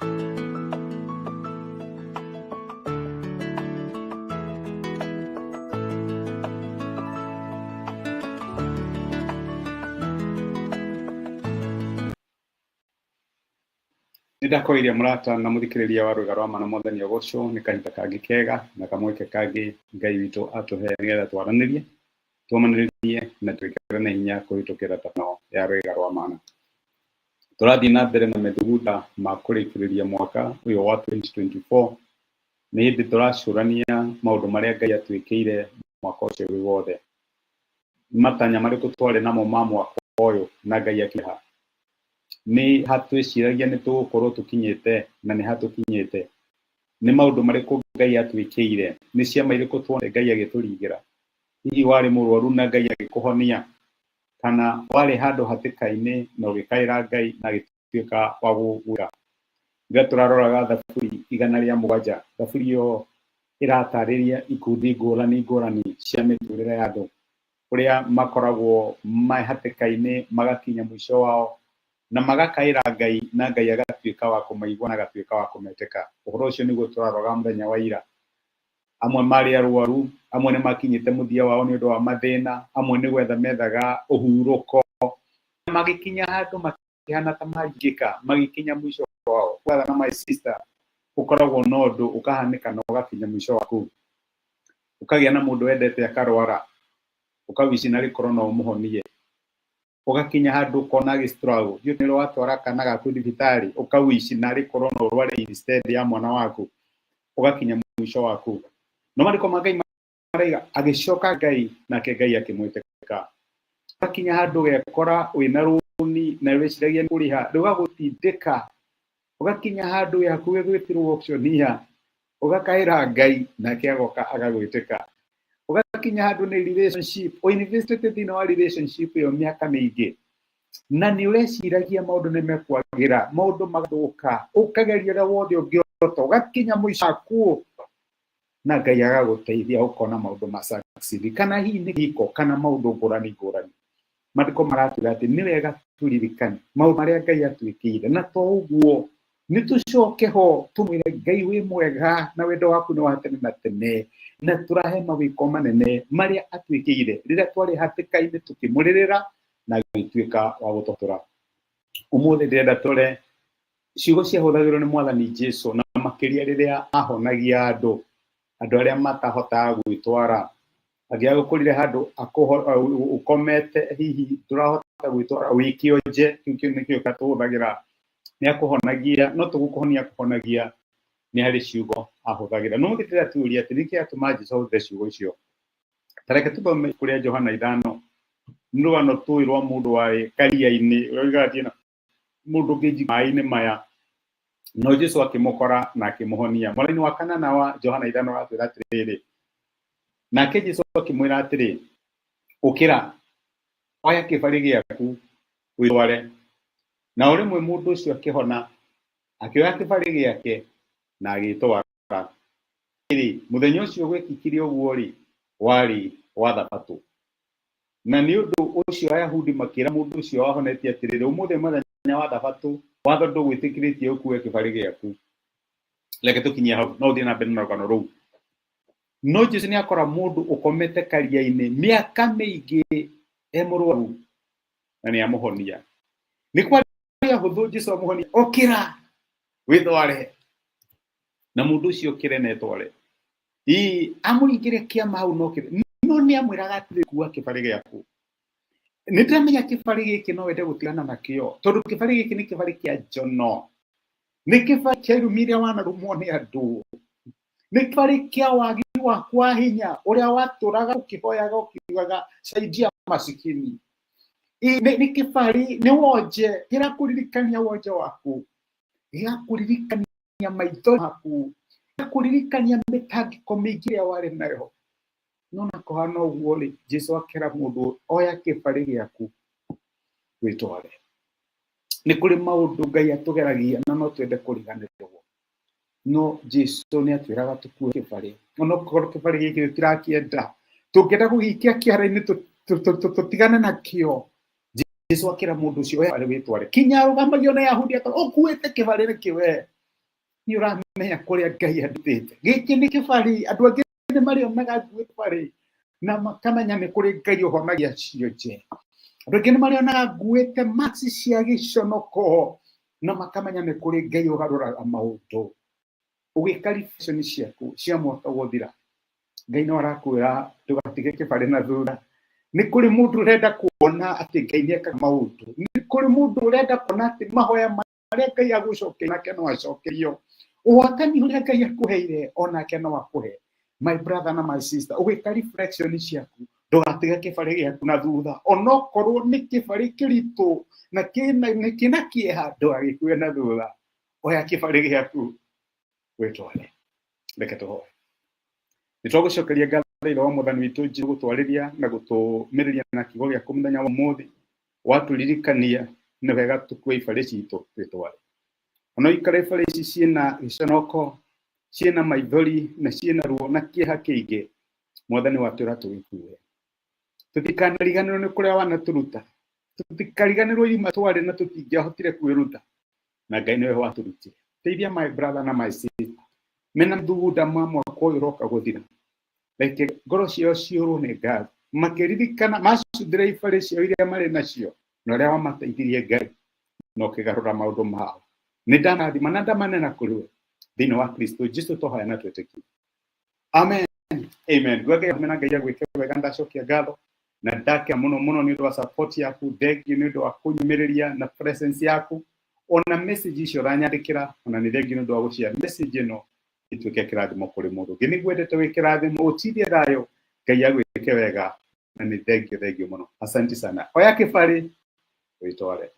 Nĩ ndakwĩire mũrata na mũthikĩrĩria wa rwĩga rwa mana mwathani agocwo nĩ kahinda kangĩ kega na kamweke kangĩ Ngai witũ atũhe nĩgetha twaranĩrie, tũmanĩrĩrie na twĩkĩrane hinya kũhĩtũkĩra tano ya rwĩga rwa mana. Tũrathiĩ na mbere na methugunda ma kũrĩkĩrĩria mwaka ũyũ wa 2024. Nĩ hĩndĩ tũracũrania maũndũ marĩa Ngai atwĩkĩire mwaka ũcio wĩ wothe. Matanya marĩkũ twarĩ namo ma mwaka ũyũ na Ngai akĩha? Nĩ ha twĩciragia nĩ tũgũkorwo tũkinyĩte na nĩ ha tũkinyĩte? Nĩ maũndũ marĩkũ Ngai atwĩkĩire? Nĩ ciama irĩkũ tuonete Ngai agĩtũringĩra? Hihi warĩ mũrwaru na Ngai agĩkũhonia? Kana warĩ handũ hatĩka-inĩ na ũgĩkaĩra Ngai na agĩtuĩka wa gũgwĩka? Rĩrĩa tũraroraga Thaburi 107, Thaburi ĩyo ĩratarĩria ikundi ngũrani ngũrani cia mĩtũrĩre ya andũ, ũrĩa makoragwo me hatĩka-inĩ magakinya mũico wao na magakaĩra Ngai na Ngai agatuĩka wa kũmaigua na agatuĩka wa kũmetĩka. Ũhoro ũcio nĩguo tũraroraga mũthenya wa ira. Amwe marĩ arwaru, amwe nĩ makinyĩte mũthia wao nĩ ũndũ wa mathĩna, amwe nĩ gwetha methaga ũhurũko, magĩkinya handũ makĩhana ta maringĩka, magĩkinya mũico wao. Brother na my sister, ũkoragwo na ũndũ ũkahanĩka na ũgakinya mũico waku. Ũkagĩa na mũndũ wendete akarwara, ũkawici narĩ korwo no ũmũhonie. Ũgakinya handũ ũkona agĩ struggle, ndiũĩ nĩ watwara kana gaku thibitarĩ, ũkawici narĩ korwo no ũrware instead ya mwana waku, ũgakinya mũico waku. No maandĩko ma Ngai maraiga agĩcoka Ngai nake Ngai akĩmwĩtĩka. Ũgakinya handũ ũgekora wĩna rũni na wĩciragia kũrĩha, rũgagũtindĩka, ũgakinya handũ wĩ hakuhĩ gwĩtĩrwo auctioneer, ũgakaĩra Ngai nake agoka agagwĩtĩka. Ũgakinya handũ nĩ relationship, ũinvestĩte thĩinĩ wa relationship ĩyo mĩaka mĩingĩ, na nĩ ũreciragia maũndũ nĩ mekwagĩra, maũndũ magathũka, ũkageria ũrĩa wothe ũngĩhota, ũgakinya mũico waku na Ngai agagũteithia ũkona maũndũ ma succeed, kana hihi nĩ kĩhiko kana maũndũ ngũrani ngũrani. Maandĩko maratwĩra atĩ nĩ wega tũririkane maũndũ marĩa Ngai atwĩkĩire, na to ũguo nĩ tũcoke ho tũmwĩre Ngai wĩ mwega na wendo waku nĩ wa tene na tene, na tũrahe mawĩko manene marĩa atwĩkĩire rĩrĩa twarĩ hatĩka-inĩ tũkĩmũrĩrĩra na agĩtuĩka wa gũtũtũra. Ũmũthĩ ndĩrenda tũre ciugo ciahũthagĩrwo nĩ Mwathani Jesu na makĩria rĩrĩa ahonagia andũ, andũ arĩa matahotaga gwĩtwara. Angĩagũkorire handũ ũkomete hihi ndũrahota gwĩtwara wĩ kĩonje, kĩu nĩkĩo tũhũthagĩra, nĩ akũhonagia, no to gũkũhonia akũhonagia, nĩ harĩ ciugo ahũthagĩra. No ndĩrenda tũrie atĩ nĩkĩ gĩatũma Jesu ahũthĩre ciugo icio? Ta reke tũthome ibuku rĩa Johana 5, nĩ rũgano tũĩ rwa mũndũ warĩ karia-inĩ, ũrĩa oigaga atĩ mũndũ ũngĩnji maĩ-inĩ maya. No Jesu akĩmũkora na akĩmũhonia. Mwena-inĩ wa kanana wa Johana 5 aratwĩra atĩrĩrĩ, nake Jesu akĩmwĩra atĩrĩ, ũkĩra, oya kĩbarĩ gĩaku wĩtware. Na o rĩmwe mũndũ ũcio akĩhona, akĩoya kĩbarĩ gĩake na agĩĩtwara. Rĩrĩ, mũthenya ũcio gwekĩkire ũguo-rĩ, warĩ wa Thabatũ. Na nĩ ũndũ ũcio Ayahudi makĩĩra mũndũ ũcio wahonetie atĩrĩrĩ, ũmũthĩ mũthenya wa Thabatũ, watho ndũgwĩtĩkĩrĩtie ũkuue kĩbarĩ gĩaku. Reke tũkinyie hau, no ũthiĩ na mbere na rũgano rũu. No Jesu nĩ akora mũndũ ũkomete karia-inĩ mĩaka mĩingĩ e mũrwaru na nĩ amũhonia. Nĩ kwarĩ ahũthũ Jesu amũhonia, ũkĩra wĩtware, na mũndũ ũcio ũkĩre na etware. Ĩĩ, amũringĩre kĩama hau no kĩre, no nĩ amwĩraga atĩrĩ, kua kĩbarĩ gĩaku. Nĩ ndĩramenya kĩbarĩ gĩkĩ no wende gũtigana nakĩo, tondũ kĩbarĩ gĩkĩ nĩ kĩbarĩ kĩa njono, nĩ kĩbarĩ kĩa irumi iria wanarumwo nĩ andũ, nĩ kĩbarĩ kĩa wagi waku wa hinya ũrĩa watũraga ũkĩhoyaga ũkiugaga saidia masikini. Nĩ kĩbarĩ, nĩ wonje, kĩrakũririkania wonje waku, gĩgakũririkania maitho maku, gĩgakũririkania mĩtangĩko mĩingĩ ĩrĩa warĩ nayo. No na kũhana ũguo rĩ, Jesu akĩra mũndũ, oya kĩbarĩ gĩaku wĩtware. Nĩ kũrĩ maũndũ Ngai atũgeragia na no twende kũriganĩrwo, no Jesu nĩ atwĩraga tũkue kĩbarĩ, onokorwo kĩbarĩ gĩkĩ tũtirakĩenda, tũngĩenda gũgĩikia kĩara-inĩ tũtigane nakĩo. Jesu akĩra mũndũ ũcio, oya kĩbarĩ wĩtware. Kinya arũgamagio nĩ Ayahudi akora, ũkuĩte kĩbarĩ nĩkĩ we? Nĩ ũramenya kũrĩa Ngai andutĩte. Gĩkĩ nĩ kĩbarĩ, andũ angĩ nĩ marĩonaga nguĩ kĩbarĩ na makamenya nĩ kũrĩ Ngai ũhonagia cionje. Andũ angĩ nĩ marĩonaga nguĩte mask cia gĩconoko na makamenya nĩ kũrĩ Ngai ũgarũraga maũndũ. Ũgĩka reflection ciaku cia mwaka wothira, Ngai no arakwĩra ndũgatige kĩbarĩ na thutha. Nĩ kũrĩ mũndũ ũrenda kuona atĩ Ngai nĩ ekaga maũndũ. Nĩ kũrĩ mũndũ ũrenda kuona atĩ mahoya marĩa Ngai agũcokeria nake no acokerio. Ũhotani ũrĩa Ngai akũheire onake no akũhe. My brother na my sister, ũgĩka reflection ciaku ndũgatige kĩbarĩ gĩaku na thutha, onokorwo nĩ kĩbarĩ kĩritũ na kĩna kĩeha, ndũgagĩkue na thutha. Oya kĩbarĩ gĩaku wĩtware. Reke tũhoe. Nĩ twagũcokeria ngatho Ithe wa Mwathani witũ Jesũ gũtwarĩria na gũtũmĩrĩria na kiugo gĩaku mũthenya wa ũmũthĩ. Watũririkania nĩ wega tũkue ibarĩ citũ twĩtware. Ona ikare ibarĩ ici ciĩna gĩconoko, ciĩna maithori na ciĩna ruo na kĩeha kĩingĩ, Mwathani watwĩra tũgĩkue. Tũtikanariganĩrwo nĩ kũrĩa wanatũruta, tũtikariganĩrwo irima twarĩ na tũtingĩahotire kwĩruta, na Ngai nĩwe watũrutire. Teithia my brother na my sister mena mathugunda ma mwaka ũyũ ũroka gũthira, reke ngoro ciao ciũrwo nĩ ngatho makĩririkana macuthĩra ibarĩ ciao iria marĩ nacio na ũrĩa wamateithirie Ngai na ũkĩgarũra maũndũ mao. Nĩ ndamarathima na ndamanena kũrĩ we thĩinĩ wa Kristo Jesu twahoya na twĩtĩkie. Amen. Amen. Ngwenge na Ngai agwĩke wega, ndacokia ngatho na ndakena mũno mũno nĩ ũndũ wa support yaku. Thengiũ nĩ ũndũ wa kũnyumĩrĩria na presence yaku, ona message icio ũranyandĩkĩra, ona nĩ thengiũ nĩ ũndũ wa gũshare message ĩno ĩtuĩke kĩrathimo kũrĩ mũndũ ũngĩ. Nĩngwendete wĩ kĩrathimo, ũtindie thayũ, Ngai agwĩke wega, na nĩ thengiũ thengiũ mũno. Asante sana. Oya kĩbarĩ wĩtware.